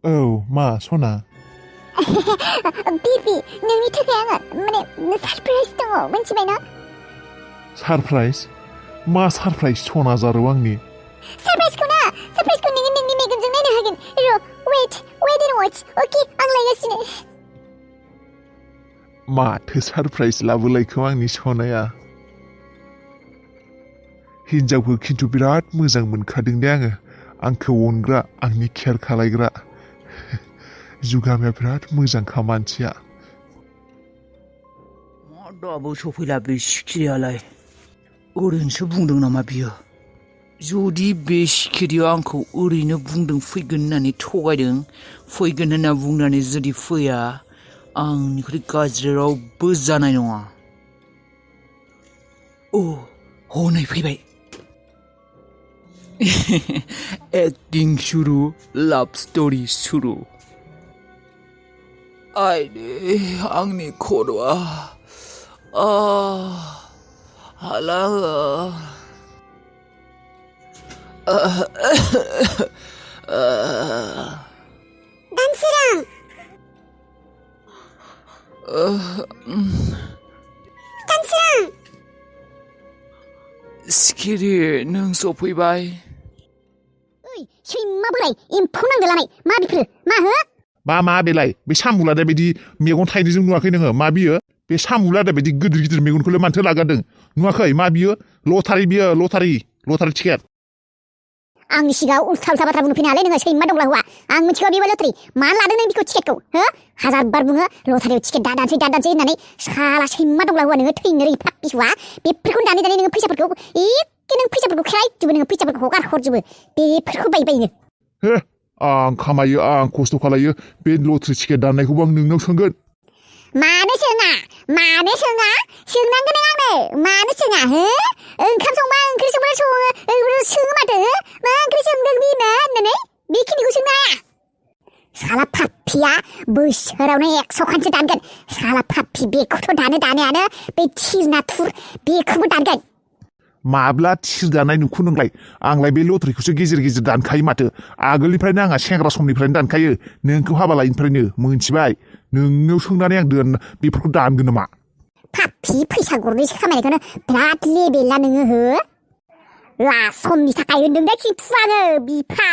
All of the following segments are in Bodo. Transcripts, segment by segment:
औ मा सना बिबि नोंनि थाखाय आङो माने सारप्राइज दङ मिथिबाय ना सारप्राइज मा सारप्राइज सना जारौ आंनि सारप्राइजखौ नोङो नोंनि मेगनजों नायनो हागोन र वेट एन्ड वाच अके आं लायगासिनो माथो सारप्राइज लाबोलायखौ आंनि सनाया हिनजावखौ खिन्थु बिराद मोजां मोनखादों दे आङो आंखौ अनग्रा आंनि केयार खालायग्रा जुगामिया बिराद मोजांखा मानसिया मा दाबो सफैला बे सिखिरियालाय ओरैनोसो बुंदों नामा बियो जुदि बे सिखिरिया आंखौ ओरैनो बुंदों फैगोन होननानै थगायदों फैगोन होनना बुंनानै जुदि फैया आंनिख्रुइ गाज्रि रावबो जानाय नङा हनै फैबाय एक्टिं शुरू लाभ स्टोरी शुरू आइदे आंनि खर'आ हाला दानसोरां सिखिरि नों सफैबाय ओइ सैमा बोराय एम्फौ नांदोलानाय मा बिफोरो मा हो मा बेलाय बे सामुलादा बायदि मेगन थाइनैजों नुवाखै नोङो मा बियो बे सामुलादा बायदि गिदिर गिदिर मेगनखौलाय मानथो लागारदों नुवाखै मा बियो लटारि टिकेट आंनि सिगाङाव उल्था बाथ्रा बुंनो फैनो हालाय नोङो सैमा दंग्ला हौवा आं मिथिगौ बेबो लटारि मानो लादों नों बिखौ टिकेटखौ हो हाजार बार बुङो लटारियाव टिकेट दादानसै होननानै साला सैमा दंग्ला हौवा नोङो थैनो रोङि फाग्लि हौवा बेफोरखौनो दानै नोङो फैसाफोरखौ एखे नों फैसाफोरखौ खेरायजोबो नोङो फैसाफोरखौ हगार हरजोबो बेफोरखौ बायनो हे आं खामायो आं खस्थ' खालायो बे लटारि टिकेट दाननायखौबो आं नोंनाव सोंगोन मानो सोङा सोंनांगोन नों आंनो मानो सोङा हो ओंखाम संबा ओंख्रि संबा सोङो माथो हो मा ओंख्रि संदों बिमा होननानै बेखिनिखौ सोंनो हाया साला फाप्पिया बोसोरावनो 100 खानसो दानगोन साला फाप्पि बेखौथ' दानो बे थिर नाथुर बेखौबो दानगोन माब्ला थिर दानाय नुखो नोंलाय आंलाय बे लटारिखौसो गेजेर दानखायो माथो आगोलनिफ्रायनो आंहा सेंग्रा समनिफ्रायनो दानखायो नोंखौ हाबा लायिनिफ्रायनो मोनथिबाय नोंनाव सोंनानै आं बेफोरखौ दानगोन नामा फाप्पि फैसा गरनैसो खामायनायखौनो बिराद लेबेलला नोङो हो समनि थाखाय होनदों दे खिन्थु आङो बिफा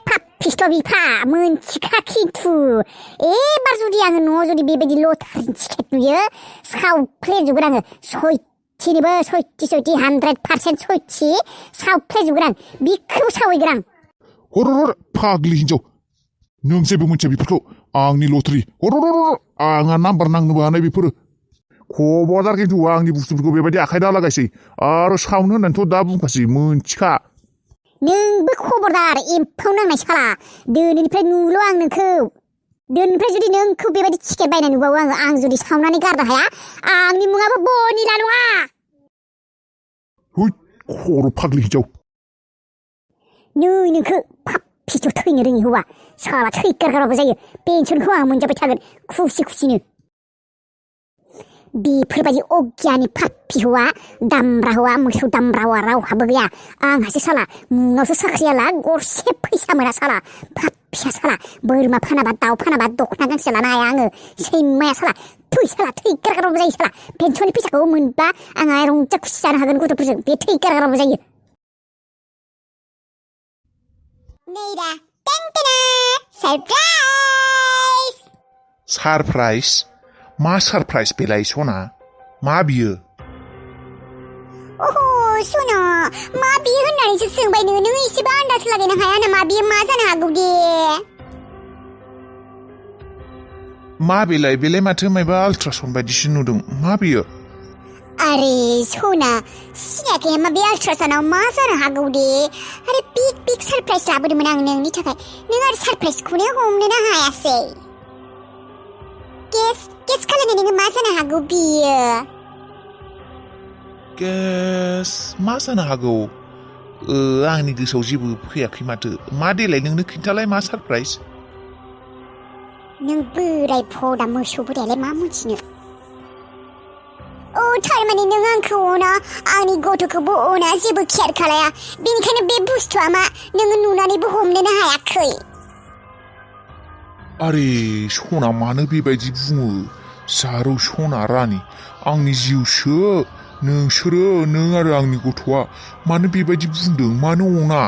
फाप्पिस्ट' बिफा मोनथिखा खिन्थु एबार जुदि आङो न'आव जुदि बेबायदि लटारिनि टिकेट नुयो सावफ्लेजोबगोन आङो सयथिनिबो सयथि 100% सयथि सावफ्लेजोबगोन आं बिखौ सावहैगोन आं हर फाग्लि हिनजाव नों जेबो मोनथिया बेफोरखौ आंनि लटारि हर आंहा नाम्बार नांनोबो हानाय बेफोरो खबरदार खिन्थु आंनि बुस्थुफोरखौ बेबायदि आखाइ दालागायसै आरो सावनो होननानैथ' दा बुंखासै मोनथिखा नोंबो खबरदार एम्फौ नांनाय साला दिनैनिफ्राय नुल' आं नोंखौ दिनैनिफ्राय जुदि नोंखौ बेबायदि टिकेट बायनाय नुबावो आं जुदि सावनानै गारनो हाया आंनि मुङाबो बनिला नङा है खर' फाग्लि हिनजाव नै नोंखौ फाप्पिथ' थैनो रोङि हौवा साला थैगारगाराबो जायो पेन्सनखौ आं मोनजाबाय थागोन खुसिनो बेफोरबायदि अगियानि फाप्पि हौवा दामब्रा हौवा मोसौ दामब्रा हौवा रावहाबो गैया आंहासो साला मुङावसो साख्रियाला गरसे फैसा मोना साला फाप्पिया साला बोरमा फानाबा दाउ फानाबा दख'ना गांसे लानो हाया आङो सैमाया साला थैगारगाराबो जायो साला पेन्सननि फैसाखौ मोनबा आंहा रंजा खुसि जानो हागोन गथ'फोरजों बे थैगारगाराबो जायो नैरा टेंटेना सारप्राइज मा सारप्राइज बेलाय सना मा बियो सना मा बियो होननानैसो सोंबाय नों एसेबो आन्दाज लागायनो हाया नामा बियो मा जानो हागौ दे मा बेलाय माथो मायबा आल्ट्रासाउन्ड बायदिसो नुदों मा बियो आरे सना सिनायाखै मा बे आल्ट्रासाउन्डआव मा जानो हागौ दे आरे बिग सारप्राइज लाबोदोंमोन आं नोंनि थाखाय नों आरो सारप्राइजखौनो हमनोनो हायासै गेस खालामनो नोङो मा जानो हागौ बियो गेस मा जानो हागौ आंनि गोसोआव जेबो फैयाखै माथो मा देलाय नोंनो खिन्थालाय मा सारप्राइज नों बोराय भदा मोसौ बोरायालाय मा मोनथिनो थारमाने नों आंखौ अना आंनि गथ'खौबो अना जेबो केयार खालाया बेनिखायनो बे बुस्थुआ मा नोङो नुनानैबो हमनोनो हायाखै आरे सना मानो बेबायदि बुङो जारौ सना रानि आंनि जिउसो नोंसोरो नों आरो आंनि गथ'आ मानो बेबायदि बुंदों मानो अना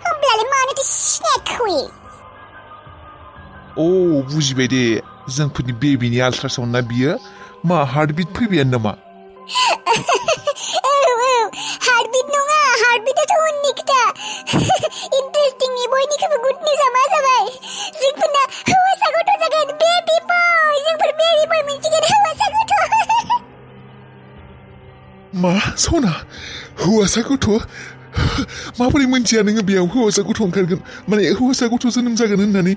होमब्लालाय मानोथो सिनायाखै अ बुजिबाय दे जोंफोरनि बेबिनि आल्ट्रासाउन्ड ना बियो मा हार्टबिट फैबायानो नामा हार्टबिट नङा हार्टबिटआथ' उननि खोथा इन्टारेस्टिंनि बयनिख्रुइबो गुड निउसआ मा जाबाय जोंफोरना हौवासा गथ' जागोन बेबि बय जोंफोर बेबि बय मोनसिगोन हौवासा गथ' मा सना हौवासा गथ' माबोरै मोनथिया नोङो बेयाव हौवासा गथ' ओंखारगोन माने हौवासा गथ' जोनोम जागोन होननानै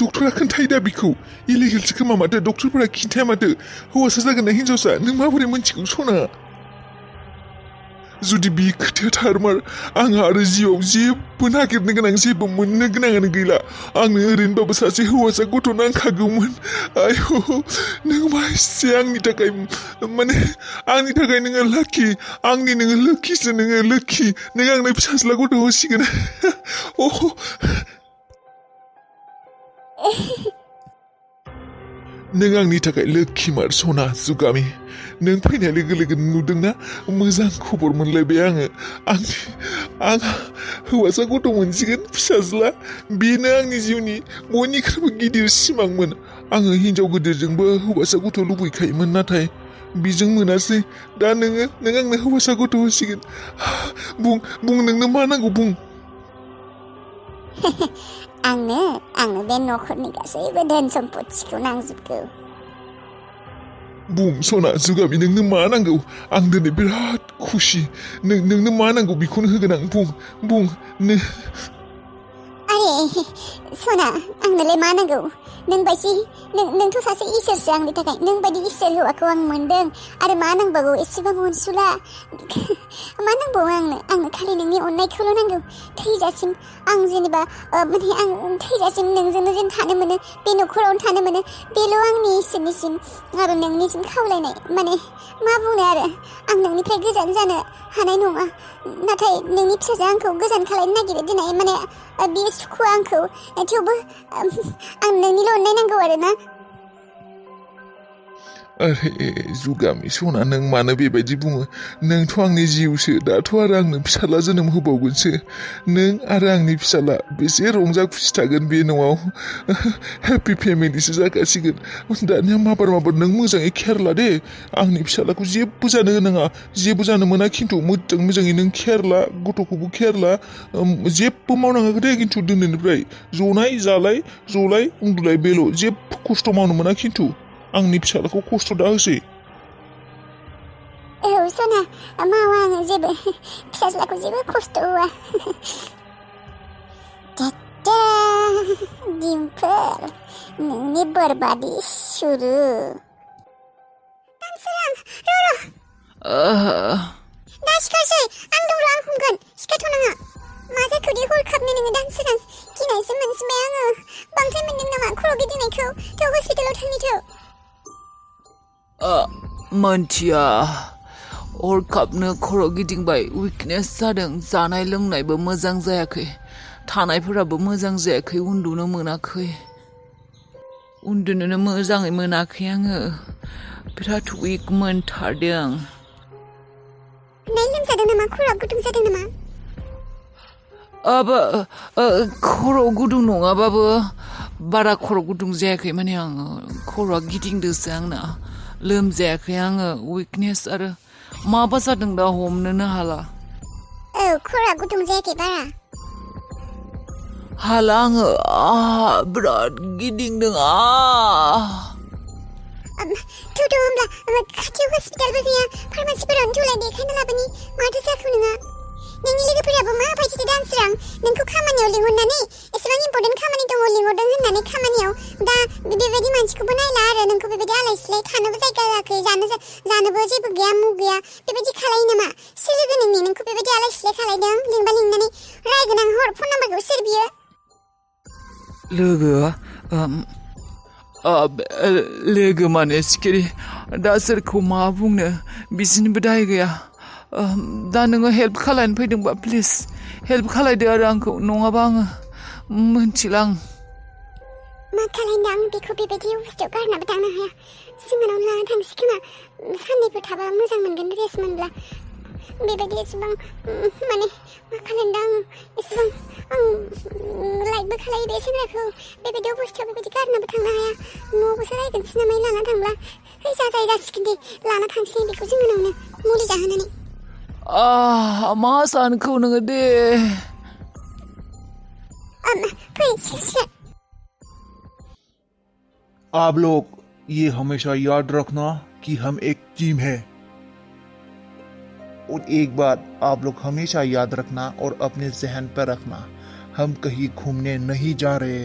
डक्टरा खोन्थायो दा बिखौ इलिगेलसो खोमा माथो डक्टरफोरा खिन्थाया माथो हौवासा जागोन ना हिनजावसा नों माबोरै मोनथिगौ सना जुदि बे खोथाया थारमार आंहा आरो जिउआव जेबो नागिरनो गोनां जेबो मोननो गोनाङानो गैला आंनो ओरैनोबाबो सासे हौवासा गथ' नांखागौमोन आयौ नों मा एसे आंनि थाखाय माने आंनि थाखाय नोङो लाखि आंनि नोङो लोखिसो नोङो लोखि नों आंनो फिसाज्ला गथ' होसिगोन नों आंनि थाखाय लोखिमार सना जुगामि नों फैनाय लोगो लोगो नुदोंना मोजां खबर मोनलायबाय आं हौवासा गथ' मोनसिगोन फिसाज्ला बेनो आंनि जिउनि बयनिख्रुइबो गिदिर सिमांमोन आङो हिनजाव गिदिरजोंबो हौवासा गथ' लुबैखायोमोन नाथाय बिजों मोनासै दा नों आंनो हौवासा गथ' होसिगोन बुं नोंनो मा नांगौ बुं आंनो बे न'खरनि गासैबो धोन सम्पथिखौ नांजोबगौ बुं सना जुगामि नोंनो मा नांगौ आं दिनै बिराद खुसि नोंनो मा नांगौ बेखौनो होगोन आं बुं आरे सना आंनोलाय मा नांगौ नोंथ' सासे इसोरसो आंनि थाखाय नों बायदि इसोर हौवाखौ आं मोनदों आरो मा नांबावगौ एसेबां अनसुला मा नांबावो आंनो खालि नोंनि अननायखौल' नांगौ थैजासिम आं जेनेबा माने आं थैजासिम नोंजोंनो जेन थानो मोनो बे न'खरावनो थानो मोनो बेल' आंनि इसोरनिसिम आरो नोंनिसिम खावलायनाय माने मा बुंनो आरो आं नोंनिफ्राय गोजान जानो हानाय नङा नाथाय नोंनि फिसाजोआ आंखौ गोजान खालायनो नागिरो दिनै माने बे सुखुआ आंखौ थेवबो आं नोंनिल' अननाय नांगौ आरो ना अरे जुगामि सना नों मानो बेबायदि बुङो नोंथ' आंनि जिउसो दाथ' आरो आंनो फिसाला जोनोम होबावगोनसो नों आरो आंनि फिसाला बेसे रंजा खुसि थागोन बे न'आव हेपि फेमिलिसो जाखासिगोन दानिया माबार नों मोजाङै केयार ला दे आंनि फिसालाखौ जेबो जानो होनाङा जेबो जानो मोना खिन्थु मोजाङै नों केयार ला गथ'खौबो केयार ला जेबो मावनाङाखै दे खिन्थु दिनैनिफ्राय जनाय जालाय जलाय उन्दुलाय बेल' जेबो खस्थ' मावनो मोना खिन्थु आंनि फिसालाखौ खस्थ' दा होसै औ सना मावा आङो जेबो फिसाज्लाखौ जेबो खस्थ' होआ दिम्पोल नोंनि बोरबादि सुरु दानसोरां दा सिखारसै आं दौर' आं हमगोन सिखारथ'नाङा मा जाखो दे हरखाबनो नोङो दानसोरां गिनायसो मोनसिनबाय आङो बांद्राय मोनदों नामा खर' गिदिंनायखौ थौ हस्पिटालाव थांनि मोनथिया हरखाबनो खर' गिदिंबाय उइकनेस जादों जानाय लोंनायबो मोजां जायाखै थानायफोराबो मोजां जायाखै उन्दुनो मोनाखै उन्दुनोनो मोजाङै मोनाखै आङो बिराद उइक मोनथारदों लोमजादों नामा खर'आ गुदुं जादों नामा खर' गुदुं नङाबाबो बारा खर' गुदुं जायाखै माने आङो खर'आ गिदिंदोंसो आंना लोमजायाखै आङो उइकनेस आरो माबा जादों दा हमनोनो हाला औ खर'आ गुदुं जायाखै बारा हाला आङो बिराद गिदिंदों थौथ' होमब्ला खाथियाव हस्पिटालबो गैया फार्मासिफोरावनो थौलाय देखायना लाबोनि माथो जाखो नोङो नोंनि लोगोफोराबो माबायदि दानसोरां नोंखौ खामानियाव लिंहरनानै एसेबां इम्पर्टेन्ट खामानि दङ लिंहरदों होननानै खामानियाव दा बेबायदि मानसिखौबो नायला आरो नोंखौ बेबायदि आलाय सिलाय थानोबो जायगा होआखै जानोबो जेबो गैया मु गैया बेबायदि खालायो नामा सोर लोगो नोंखौ बेबायदि आलाय सिलाय खालायदों लिंबा लिंनानै रायगोन आं हर फन नाम्बारखौ सोर बियो लोगो माने सिखिरि दा सोरखौ मा बुंनो बिसिनिबो दाय गैया दा नोङो हेल्प खालायनो फैदोंबा प्लिज हेल्प खालायदो आरो आंखौ नङाबा आङो मोनथिला मा खालायनो आं बेखौ बेबायदि अबस्थायाव गारनाबो थांनो हाया जोंहानाव लाना थांसै खोमा साननैफोर थाबा मोजां मोनगोन रेस्ट मोनब्ला बेबायदि एसेबां माने मा खालायनो आं एसेबां आं लाइकबो खालायो बे सेंग्राखौ बेबायदि अबस्थायाव बेबायदि गारनाबो थांनो हाया न'आवबोसो रायगोनसो नामा लाना थांब्ला है जाजायो जासिगोन दे लाना थांसै बेखौ जोंहानावनो मुलि जाहोनानै मा सानखौ नोङो दे फै सिगां आप लोग ये हमेशा याद रखना कि हम एक टीम है और एक बात आप लोग हमेशा याद रखना और अपने जहन पर रखना हम कहीं घूमने नहीं जा रहे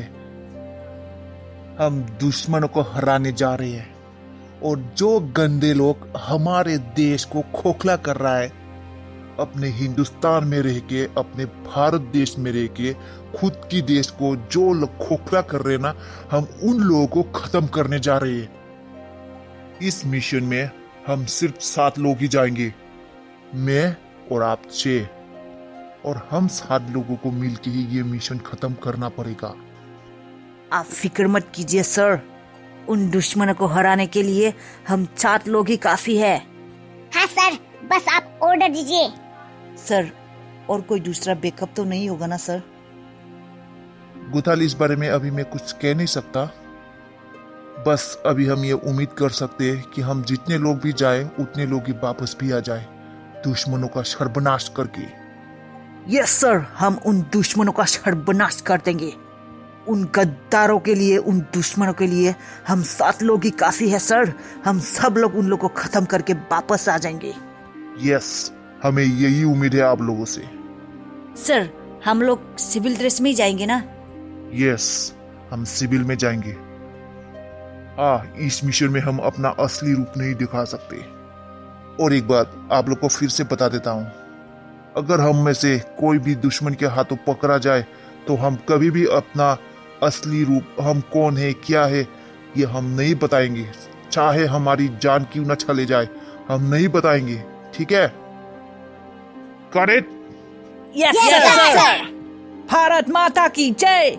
हम दुश्मनों को हराने जा रहे हैं और जो गंदे लोग हमारे देश को खोखला कर रहा है अपने हिंदुस्तान में रह के अपने भारत देश में रह के खुद की देश को जो लोग खोखला कर रहे हैं ना हम उन लोगों को खत्म करने जा रहे हैं इस मिशन में हम सिर्फ 7 लोग ही जाएंगे मैं और आप 6 और हम 7 लोगों को मिलके ही ये मिशन खत्म करना पड़ेगा आप फिक्र मत कीजिए सर उन दुश्मनों को हराने के लिए हम 7 लोग ही काफी है हाँ सर बस आप ऑर्डर दीजिए सर और कोई दूसरा बैकअप तो नहीं होगा ना सर गुथाल इस बारे में अभी मैं कुछ कह नहीं सकता बस अभी हम ये उम्मीद कर सकते हैं कि हम जितने लोग भी जाए उतने लोग ही वापस भी आ जाए दुश्मनों का सर्वनाश करके यस सर हम उन दुश्मनों का सर्वनाश कर देंगे उन गद्दारों के लिए उन दुश्मनों के लिए हम 7 लोग ही काफी है सर हम सब लोग उन लोगों को खत्म करके वापस आ जाएंगे यस हमें यही उम्मीद है आप लोगों से सर हम लोग सिविल ड्रेस में ही जाएंगे ना यस हम सिविल में जाएंगे इस मिशन में हम अपना असली रूप नहीं दिखा सकते और एक बात आप लोग को फिर से बता देता हूं अगर हम में से कोई भी दुश्मन के हाथों पकड़ा जाए तो हम कभी भी अपना असली रूप हम कौन है क्या है ये हम नहीं बताएंगे चाहे हमारी जान क्यों न चले जाए हम नहीं बताएंगे ठीक है करेक्ट यस सर भारत माता की जय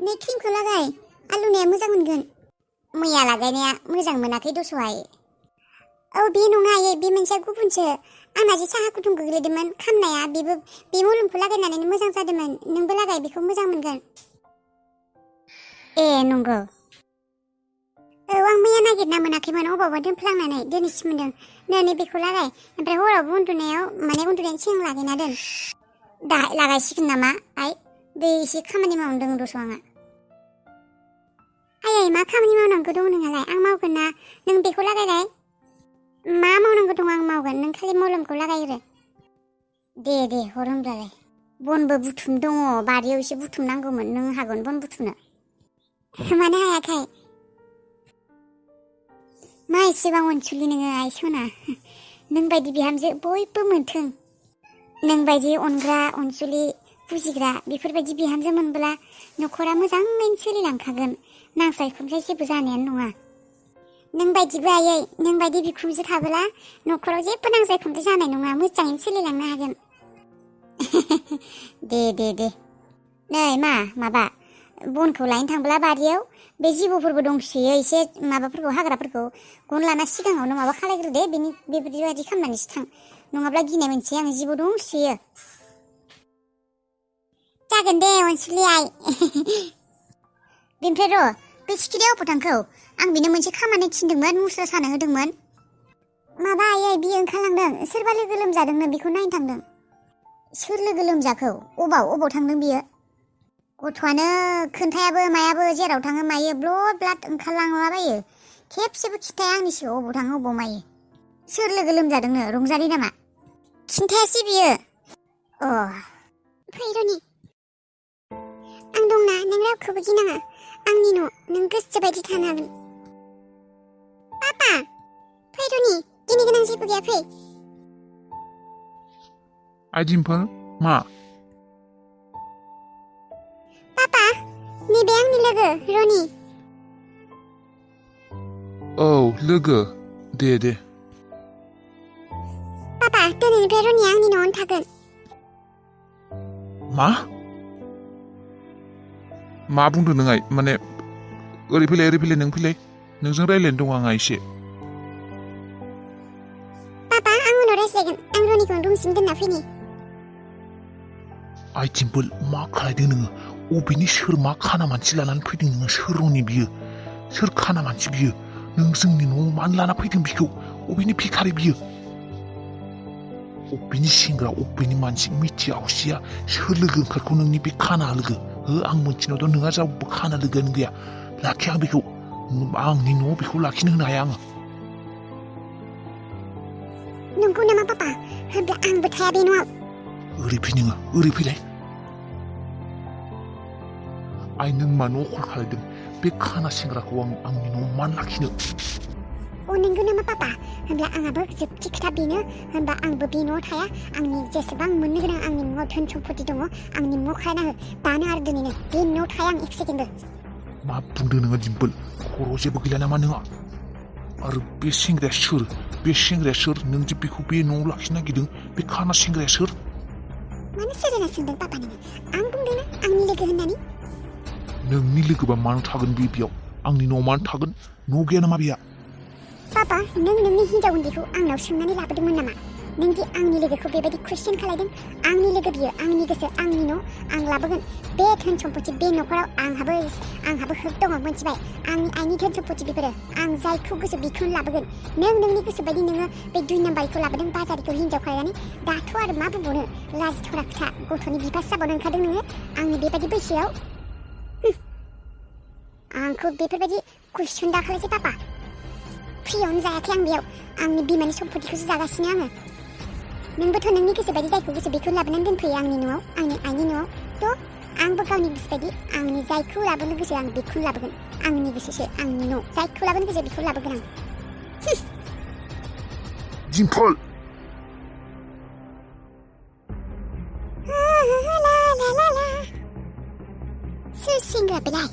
नै क्रिमखौ लागाय आलुनाया मोजां मोनगोन मैया लागायनाया मोजां मोनाखै दस'हाय औ बे नङा बे मोनसेया गुबुनसो आंना जे साहा गुदुं गोग्लैदोंमोन खामनाया बेबो बे मलमखौ लागायनानैनो मोजां जादोंमोन नोंबो लागाय बेखौ मोजां मोनगोन ए नंगौ औ आं मैया नागिरना मोनाखैमोन अबावबा दोनफ्लांनानै दिनैसो मोनदों नै बेखौ लागाय ओमफ्राय हरावबो उन्दुनायाव माने उन्दुनायनि सिगां लागायना दोन दाहाय लागायसिगोन नामा आइ बे एसे खामानि मावनो दङ आंहा आयै मा खामानि मावनांगौ दं नोंहालाय आं मावगोन ना नों बेखौ लागायलाय मा मावनांगौ दं आं मावगोन नों खालि मलमखौ लागायग्रो दे हर होमब्लालाय बनबो बुथुम दङ बारियाव एसे बुथुमनांगौमोन नों हागोन बन बुथुमनो मानो हायाखै मा एसेबां अनसुलि नोङो आइ सना नों बायदि बिहामजो बयबो मोनथों नों बायदि अनग्रा अनसुलि बुजिग्रा बेफोरबायदि बिहामजो मोनब्ला न'खरा मोजाङैनो सोलिलांखागोन नांज्लाय खमज्लाय जेबो जानायानो नङा नों बायदिबो आयै नों बायदि बिखुमजो थाबोला न'खराव जेबो नांज्लाय खमज्लाय जानाय नङा मोजाङैनो सोलिलांनो हागोन दे नै माबा बनखौ लायनो थांब्ला बारियाव बे जिबौफोरबो दंसोयो एसे माबाफोरखौ हाग्राफोरखौ गन लाना सिगाङावनो माबा खालायग्रो दे बेबायदि खालामनानैसो थां नङाब्ला गिनाय मोनसै आं जिबौ दंसोयो जागोन दे अनसुलि आइ बेनिफ्राय र' बे सिखिरिया अबाव थांखौ आं बेनो मोनसे खामानि थिनदोंमोन मुस्रा सानो होदोंमोन माबा आयै बियो ओंखारलांदों सोरबा लोगो लोमजादोंनो बेखौ नायनो थांदों सोर लोगो लोमजाखौ अबाव थांदों बियो गथ'आनो खोन्थायाबो मायाबो जेराव थाङो मायो ब्लड ब्लाड ओंखारलांलाबायो खेबसेबो खिथाया आंनि सिगाङाव अबाव थाङो अबाव मायो सोर लोगो लोमजादोंनो रंजालि नामा खिन्थायासै बियो फै रनि आं दंना नों रावखौबो गिनाङा आंनि न' नों गोसो बायदि थानो हागोन पापा फै रनि गिनो गोनां जेबो गैया फै आइदिमफोर मा पापा नैबे आंनि लोगो रनि औ लोगो दे पापा दिनैनिफ्राय रनिया आंनि न'आवनो थागोन मा मा बुंदों नोंहाय माने ओरै फैलाय नों फैलाय नोंजों रायलायनो दं आंहा एसे पापा आं उनाव रायज्लायगोन आं रनिखौ रुमसिम दोनना फैनि आइ डिम्पोल मा खालायदों नोङो अबेनि सोर मा खाना मानसि लानानै फैदों नोङो सोर रनि बियो सोर खाना मानसि बियो नों जोंनि न'आव मानो लाना फैदों बिखौ अबेनि भिखारि बियो अबेनि सेंग्रा अबेनि मानसि मिथिया हसिया सोर लोगो ओंखारखौ नोंनि बे खाना लोगो हो आं मोनथिनायावथ' नोंहा रावबो खाना लोगोआनो गैया लाखिया आं बेखौ आंनि न'आव बेखौ लाखिनो होनो हाया आङो नंगौ नामा पापा होनब्ला आंबो थाया बे न'आव ओरै फै नोङो ओरै फैलाय आइ नों मा न'आव कल खालायदों बे खाना सेंग्राखौ आं आंनि न'आव मानो लाखिनो अ नंगौ नामा पापा होनब्ला आंहाबो जोबथि खोथा बेनो होनबा आंबो बे न'आव थाया आंनि जेसेबां मोननो गोनां आंनि न'आव धोन सम्पति दङ आंनि न'आव खायना हो दानो आरो दिनैनो बे न'आव थाया आं एक सेकेन्डबो मा बुंदों नोङो डिम्पोल खर' जेबो गैला नामा नोंहा आरो बे सेंग्राया सोर नों जे बेखौ बे न'आव लाखिनो नागिरदों बे खाना सेंग्राया सोर मानो सोर होनना सोंदों पापा नोङो आं बुंदोंना आंनि लोगो होननानै नोंनि लोगोबा मानो थागोन बे बेयाव आंनि न'आव मानो थागोन न' गैया नामा बेहा पापा नों नोंनि हिन्जाव उन्दैखौ आंनाव सोंनानै लाबोदोंमोन नामा नों दि आंनि लोगोखौ बेबायदि कुइसन खालायदों आंनि लोगो बियो आंनि गोसो आंनि न' आं लाबोगोन बे धोन सम्पति बे न'खराव आंहाबो हक दङ मोनथिबाय आंनि आइनि धोन सम्पति बेफोरो आं जायखौ गोसो बेखौनो लाबोगोन नों नोंनि गोसो बायदि नोङो बे 2 नाम्बारखौ लाबोदों बाजारिखौ हिन्जाव खालायनानै दाथ' आरो मा बुंबावनो लाजिथावना खोथा गथ'नि बिफासो जाबावनो ओंखारदों नोङो आंनि बेबायदि बैसोआव आंखौ बेफोरबायदि कुइसन दा खालायसै पापा फ्रियावनो जायाखै आं बेयाव आंनि बिमानि सम्पतिखौसो जागासिनो आङो नोंबोथ' नोंनि गोसो बायदि जायखौ गोसो बेखौ लाबोनानै दोनफैयो आंनि न'आव आंनि आइनि न'आव थ' आंबो गावनि गोसो बायदि आंनि जायखौ लाबोनो गोसो आं बेखौनो लाबोगोन आंनि गोसोसो आंनि न' जायखौ लाबोनो गोसो बेखौ लाबोगोन आं डिम्पोल सोर सेंग्रा बेलाय